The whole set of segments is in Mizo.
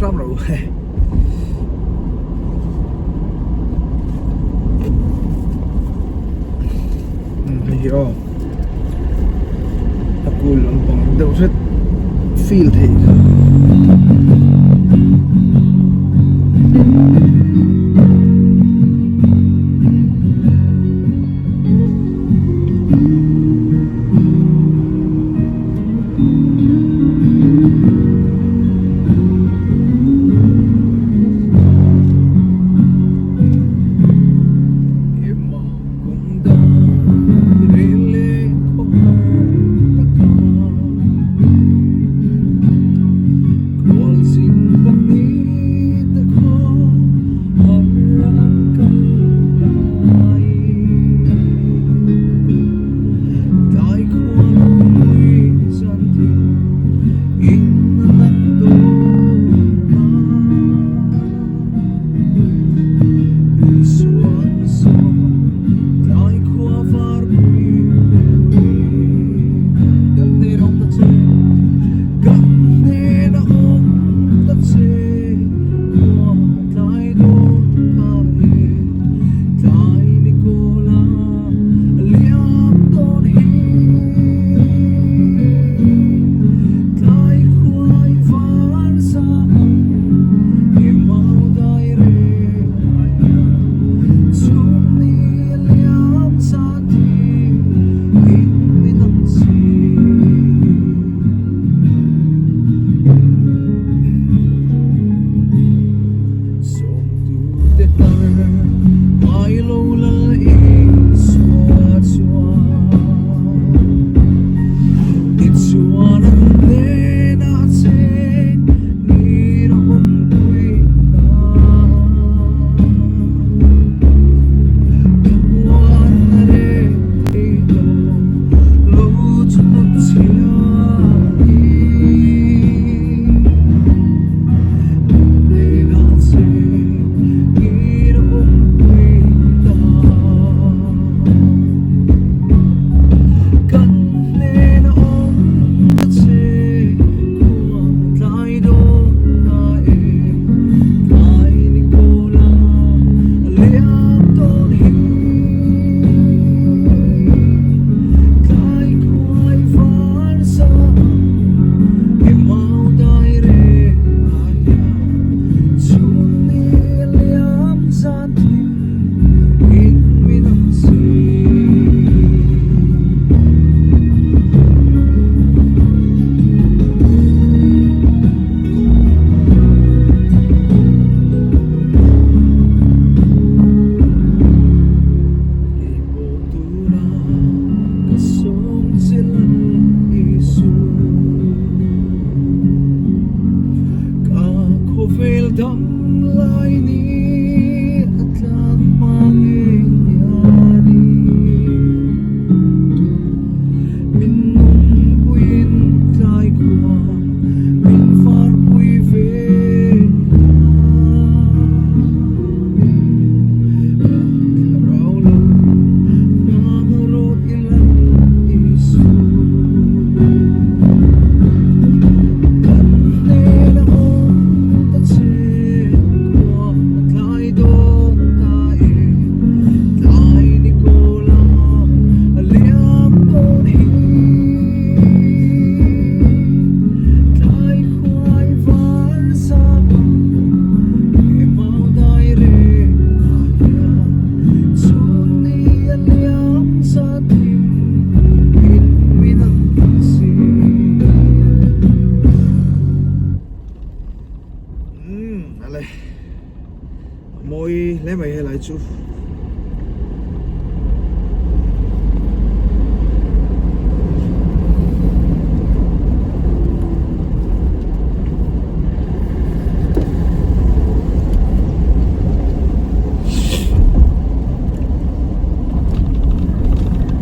hram rawh u. Hei hi aw a cool lampang deuh hret feel theih kha. Mawi hle mai helai chu.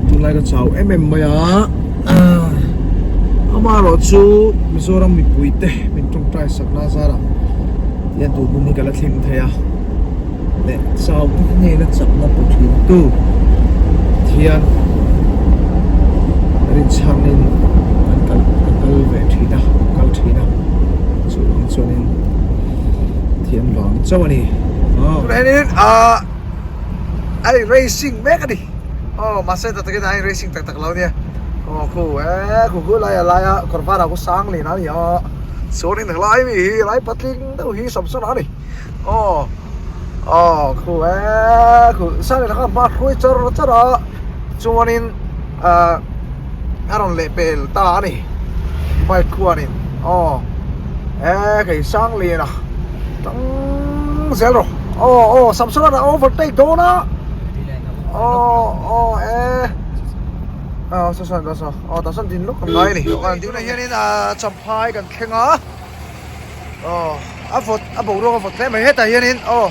Tunlai ka chau em em mai a amaherawh chu Mizoram mipui te min tawngtai sakna zarah hian tun hun hi ka la thleng thei a leh chau te hnena chakna pe thin tu thian rinchhangin an kal ka kal ve thin a kal thin a chuvang chuanin. Pathian vang chauh a ni. Tunah hianin ahh a in racing mek a ni. Aw mahse tak takin a in racing tak tak lo ania. Aw khu e khu khu lai a laia kawr varah khu sang leh a ni a. Chuanin helai mi hi helai patling deuh hi Samson a ni. Aw aw khu e khu sang leh kha hma hruai char char a chuanin ahh a rawn leh pel ta a ni bike khuanin aw e kei sang lian a tang zel rawh aw aw Samson a overtake dawn a aw aw e aw saw saw saw aw tah sawn din lawk kan ngai a ni tunah hianin ah champhai kan thleng a. Aw a vawt a boruak a vawt hle mai hetah hianin aw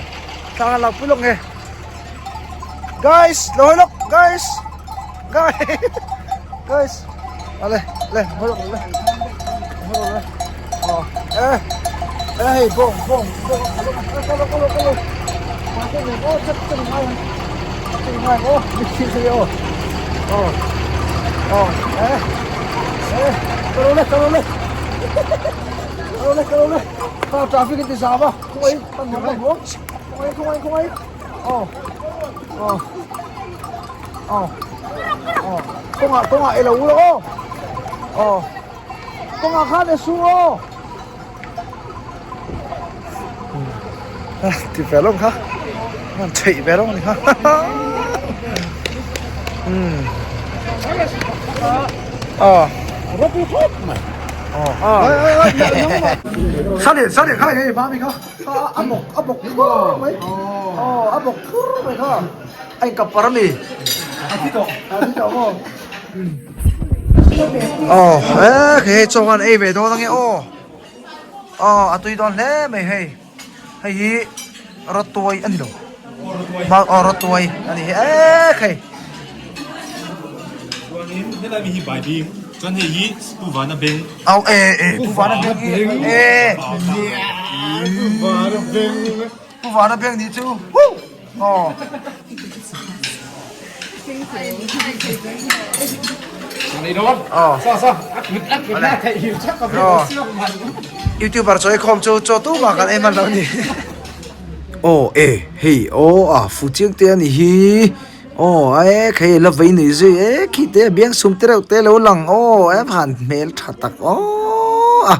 thla kan lakpui lawk nge guys lo hawi lawk guys guys guys ale le hawi lawk le hawi lawk le aw e e hei bawng bawng bawng a lawk a ka lawk ka lawk ka lawk aw chak chak ngai chak ngai aw mi khi aw aw aw e e ka lawk le ka lawk le Kalo le, kalo le. Kha traffic in ti zam a. Khawngaih in, kan hmu kan hmu. Khawngaih, khawngaih, khawngaih. Aw. Aw. Aw. Aw. Kawngah, kawngah e lo u aw. Aw. Kawngah khan e su aw. Ah, ti ve lawng kha. An chheih ve lawng ni kha. Hmm. Aw. Ropi khop mai. Sali sali kha hei mami kha a bawk a bawk thur mai aw a bawk thur mai kha a inkap par ami a thi tawh a thi tawh maw aw e khi hei chaw khan ei ve dawn ange aw aw a tui dawn hle mai hei hei hi rawtuai a ni lo aw rawtuai a ni hi e khei. Chuanin helai mi hi baibing chuan hei hi Pu Vana beng. Au e e Pu Vana beng hi e. Pu Vana beng. Pu Vana beng ni chu. Woo! Aw. Aw. YouTuber chawi khawm chu chaw tu mah kan em lo ni. Aw e hei aw a fu chiang te ani hi. Aw e khei la vei nuih zui e khi te a biang sum te reuh te lo lang aw e van hmel tha tak aw a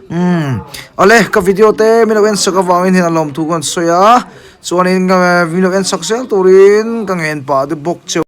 umm awle ka video te min lo en sak avangin hian a lawmthu ka rawn sawi a chuanin min lo en sak zel turin ka ngen pah te bawk cheu.